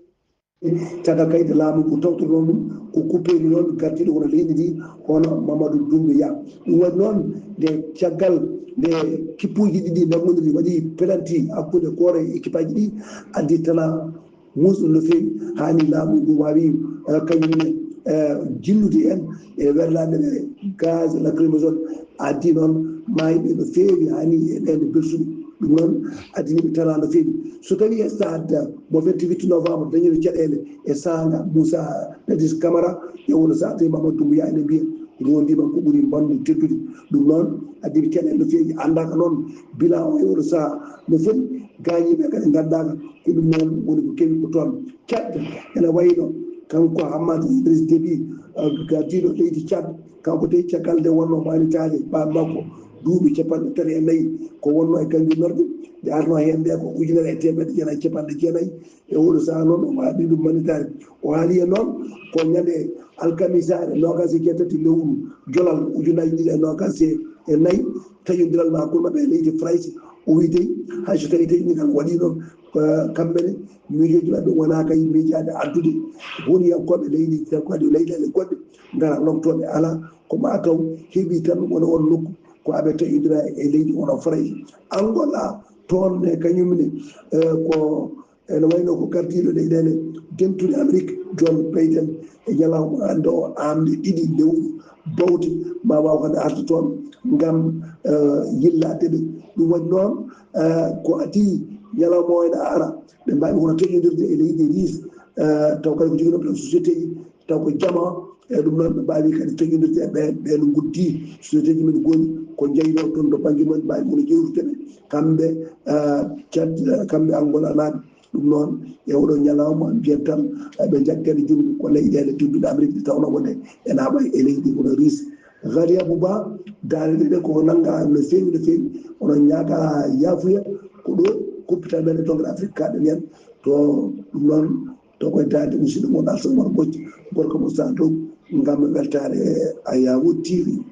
Caggal kaydi laamu ngu tawtoronoo ɗum ko kupeeli noon gartiiɗo wano leydi ndi, hono Mamadou Doumbouya. Ɗum waɗi noon nde caggal nde kippuuji ɗiɗi ndammondirii waɗi pelanti hakkunde Kore e ekipaaji ɗi, addi tana muusɗo no feewi, haa ni laamu ngu waawi, eh, kañum ne, eh, jillude en e werlaade ɓe gaz lacrymogène, addi noon maayɓe no feewi haa ni e ɓeen belsuɓe. Ɗum noon addani ɓe tana no feewi. So tawii e stade mo vingt-huit novembre dañino caɗeele e saanga Moussa Dadis Camara, e wano so a tawi Mamadou Doumbouya ene mbiya rondiima ko ɓuri mbanndi teddude. Ɗum noon addi ɓe caɗeele no feewi, anndaaka noon bilan o e oɗo sahaa no foti, gaañiiɓe kadi nganndaaka. Ko ɗum noon woni ko kewi ko toon. Tchad ene wayno kanko Hammat Idriss Déby, uh, gardiiɗo leydi Tchad, kanko tawi caggal nde wonno maanitaade baa makko duuɓi capanɗe tati e nayi, ko wonno e kanjum norde, nde arno heen nde ko ujunere e teemedde jeenayi e capanɗe jeenayi. E oɗo sahaa noon o waawi ɗum maanitaade. O haali e noon ko ñande alkamisaare noogaas e jeetati lewru jolal ujunaaji ɗiɗi e noogaas e nayi, taƴondiral ma hakkunde maɓɓe e leydi Farayse. O wiyi dey, hay so tawii taƴondiral waɗii noon, eh, kamɓe ne, miijooji maɓɓe wonaa kay miijaade addude huuniyankooɓe leydi, taw ko waɗi leyɗeele goɗɗe, ngara lomtooɓe alaa, ko maa taw heɓii tan wona on nokku ko aɓe taƴondira e leydi wano Farayse. Angola, toon ne kañum ne, eh, ko ene wayno ko gardiiɗo leyɗeele dentuɗe Amerik, John Biden, e ñalawma hannde o, aamde ɗiɗi lewru bawte, ma waaw hannde arde toon ngam, eh, yillaade ɓe. Ɗum waɗi noon, eh, ko adii ñalawma o ene ara, ɓe mbaawi hono taƴondirde e leydi Russe, eh, taw kadi ko joginooɓe ɗon société ji, taw ko jama, e ɗum noon ɓe mbaawi kadi taƴondirde e ɓeen, ɓeen nguddii société ji men ngoni ko njeynoo toon to bannge mumen, mbaawi hono ƴeewtude ɓe, kamɓe, eh, Tchad, kamɓe Angola naaɓe. Ɗum noon, e oɗo ñalawma, mbiyen tan, eh, ɓe njaggani junngo ko leyɗeele tedduɗe Amerik ɗe tawnoo wonde ene haɓa e leydi hono Russe. Ghali Abouba, daande ɗe ko nannga no feewi, no feewi. Onon ñaaga yaafuya, ko ɗo kuppita men e Tonngere Afrik kaaɗen heen. To ɗum noon, to koye daande musidɗo mon Alassane Oumar Mbodj, gorko mo Santo, ngam weltaare Ayawo T V.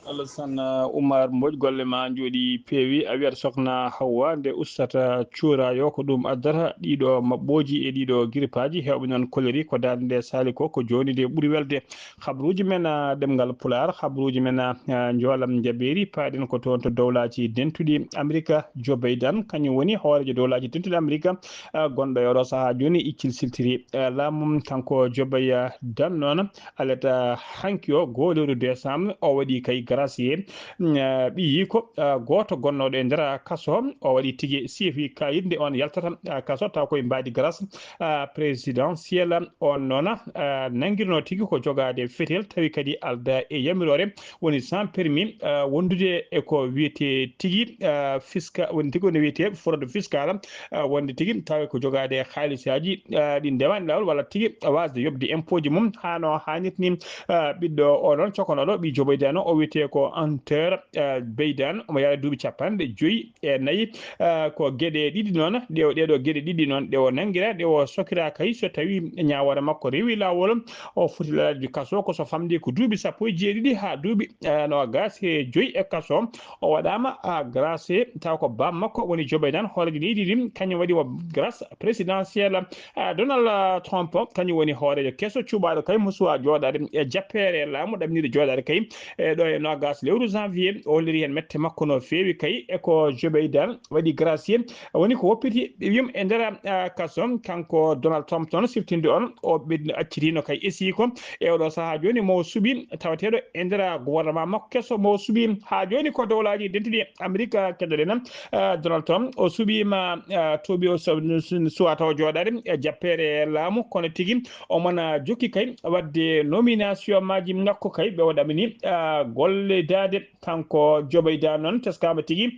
Alassane Oumar Mbodj, golle ma njooɗi peewi. A wiyat Sokhna Hawwa, nde ustata cuuraayo, ko ɗum addata ɗiɗo maɓɓooji e ɗiɗo giripaaji. Heewɓe noon koliri ko daande nde saali ko, ko jooni nde ɓuri welde. Habruuji men, ah, ɗemngal Pulaar, habruuji men, ah, ah, njoolam njabeeri, paaɗen ko toon to Dowlaaji Dentuɗi Amerika. Joe Biden, kañum woni hooreejo Dowlaaji Dentuɗi Amerika, ah, gonɗo e oɗo sahaa jooni, iccil siltiri, ah, laamu. Kanko Joe Biden noon, alata hanki o, goo lewru décembre, o waɗi kay gracier, mm, ah, ɓiyiiko, ah, gooto gonnooɗo e nder kaso. O waɗi tigi siifi kayit nde on yaltata, ah, kaso, taw koye mbaadi grâce, ah, présidentielle. On noon, ah, nanngirno tigi ko jogaade fetel, tawi kadi alda e yamiroore, woni sans permis, ah, wondude e ko wiyetee tigi, ah, fiska-, woni tigi woni wiyetee fraude fiscale, ah, wonde tigi tawi ko jogaade haalisaaji, ah, ɗi ndewani laawol, walla tigi waasde yoɓde impôt ji mum haa no haanirta ni. Ah, ɓiɗɗo o noon, cokanooɗo ɓii Joe Biden o, o wiyetee ko Hunter, ah, Biden, omo yahra duuɓi capanɗe joyi e nayi. Ah, ko geɗe ɗiɗi noon, ɗe o, ɗee ɗoo geɗe ɗiɗi noon, ɗe o nanngira, ɗe o sokira kay, so tawii ñaawoore makko rewi laawol, o foti lalaade kaso, ko so famɗi ko duuɓi sappo e jeeɗiɗi haa duuɓi, ah, noogaas e joyi e kaso. O waɗaama, ah, grâce, taw ko baam makko woni Joe Biden, hooreejo leydi ndi, kañum waɗi mo grâce présidentielle. Ah, Donald, ah, Trump, kañum woni hooreejo keso cuɓaaɗo kay mo suwaa jooɗaade e jappeere laamu, ɗamniiɗo jooɗaade kay e ɗo e Agas lewru janvier, o holliri heen mette makko no feewi kay, e ko Joe Biden waɗi gracier, woni ko woppiti ɓe wiyum e nder, ah, kaso. Kanko Donald Trump noon siftinde on, o ɓe accitino kay esii ko e oɗo sahaa jooni mo suɓi tawateeɗo e nder gouvernement makko keso mo suɓi haa jooni ko dowlaaji dentuɗi Amerika keddoɗen. Ah, Donald Trump o suɓiima, ah, tuubi o so-, suwa taw jooɗaade e jappeere laamu, kono tigi omona jokki kay waɗde nomination maaji makko kay ɓe waɗamini, ah, gollidaade. Kanko Joe Biden noon teskaama tigi.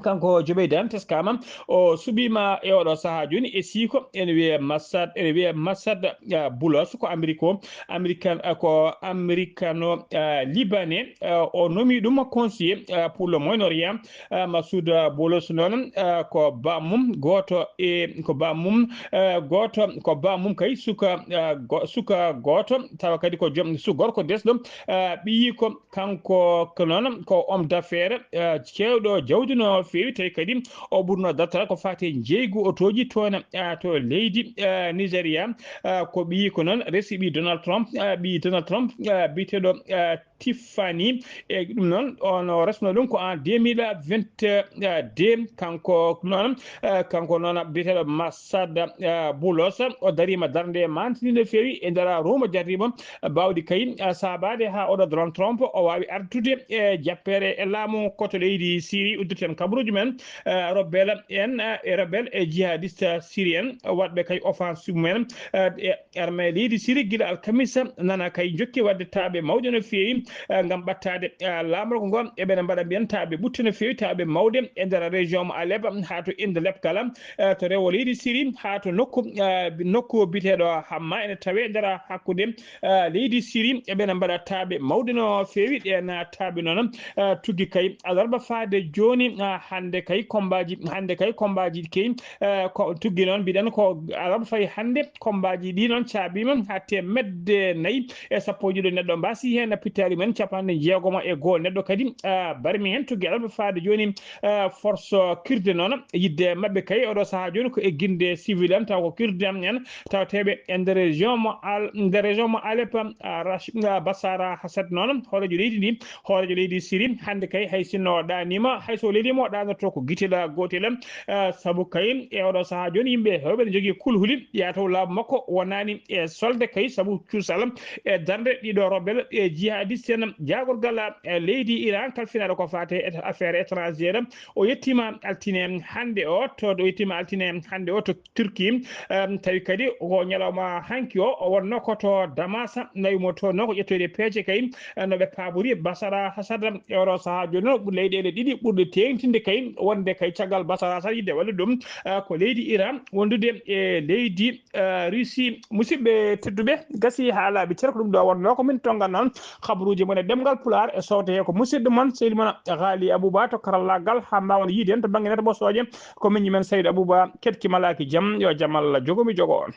Kanko Joe Biden teskaama, o suɓiima e oɗo sahaa jooni e siiko ene wiyee Masad, ene wiyee Masad, ah, Boulos, ko Amérique o, Américain, ah, ko Américano, ah, Libanais, ah, o nomi ɗum conseiller, ah, pour le Moyen-Orient. Ah, Massoud, ah, Boulos noon, ah, ko bammum gooto e, ko bammum, ah, gooto, ko bammum kay suka, ah, go-, suka gooto, tawa kadi ko joom su gorko desɗo, ah, ɓiyiiko kanko ko noon ko homme d'affaires, ah, keewɗo jawdi no feewi, tawi kadi o ɓurno dartal ko faati e njeeygu otooji toon, ah, to leydi, ah, Nigeria. Ah, ko ɓiyiiko noon resi ɓii Donald Trump, ah, ɓii Donald Trump, ah, biyeteeɗo, ah, Tiffany. E ɗum noon, on o resno ɗum ko en deux mille vingt-deux. Kanko noon, eh, kanko noon biyeteeɗo Masad, eh, Boulos, o dariima darnde mantinde no feewi e nder ruuma jarriima baawɗi kay, eh, saabaade haa oɗo Donald Trump o waawi artude e jappeere e laamu ko to leydi Syrie, udditen kabaruuji men, eh, rebelle en, eh, e rebelle e jihadiste syrie en, waɗɓe kay offensive mumen, eh, e armée leydi Syrie gila alkamisa nana kay jokki waɗde taaɓe mawɗe no feewi, eh, ngam ɓattaade, eh, laamorgo ngo. Eɓena mbaɗa mbiyen taaɓe ɓutte no feewi, taaɓe mawɗe e nder région mo Alep haa to Idlib kala, eh, to rewo leydi Syrie haa to nokku, eh, nokku biyeteeɗo Hamma ene tawee nder hakkunde, eh, leydi Syrie. Eɓena mbaɗa taaɓe mawɗe no feewi. Ɗeen, eh, taaɓe noon, eh, tuggi kay alarba faade jooni, eh, hannde kay kombaaji, hannde kay kombaaji kay, eh, ko tuggi noon mbiɗen ko alarba fayi hannde, kombaaji ɗi noon caabiima haa teemedde nayi e sappo e ɗiɗo neɗɗo mbaasi heen, pittaali men capanɗe jeegomo e goo neɗɗo kadi, ah, barmi heen. Tuggi alarba faade jooni, ah, force kurde noon yiɗde maɓɓe kay oɗo sahaa jooni ko egginde civil en, taw ko kurde en tawateeɓe e nder région mo Al-, nder région mo Alep, ah, Rash-, ah, Basara Hasad noon, hooreejo leydi ndi, hooreejo leydi Syrie, hannde kay hay sinno ɗaaniima, hay so leliima o ɗaanoto ko gitela gootela, ah, sabu kay e oɗo sahaa jooni yimɓe heewɓe ne njogii kulhuli, yataw laamu makko wonaani e solde kay sabu cuusal e darnde ɗiɗo rebelle e jihadiste en. Jaagorgal, eh, leydi Iran kalfinaaɗo ko faate e affaire étrangère, o yettiima altine hannde o to, o yettiima altine hannde o to Turquie. Em, tawi kadi ko ñalawma hanki o, o wonnoo ko to Damas, nawi mo to noon ko ƴettoyde peeje kay, eh, no ɓe paabori Basara Hasad. E oɗo sahaa jooni noon, leyɗeele ɗiɗi ɓurɗe teeŋtinde kay wonde kay caggal Basara Hasad yiɗde wallude ɗum, eh, ko leydi Iran wondude e leydi, eh, Russie. Musidɓe tedduɓe, gasi haa laaɓi cer, ko ɗum ɗo wonnoo ko min tonngannoo on kabaruuji mon e ɗemngal Pulaar, e sowte he ko musidɗo mon, sehil mon Ghali Abouba to karallaagal, haa mbaawon yiide en to bannge net ɓosooje. Ko miñi men Saydou Abouba, keɗki malaaki jam, yo jam Allah jogo mi jogo on.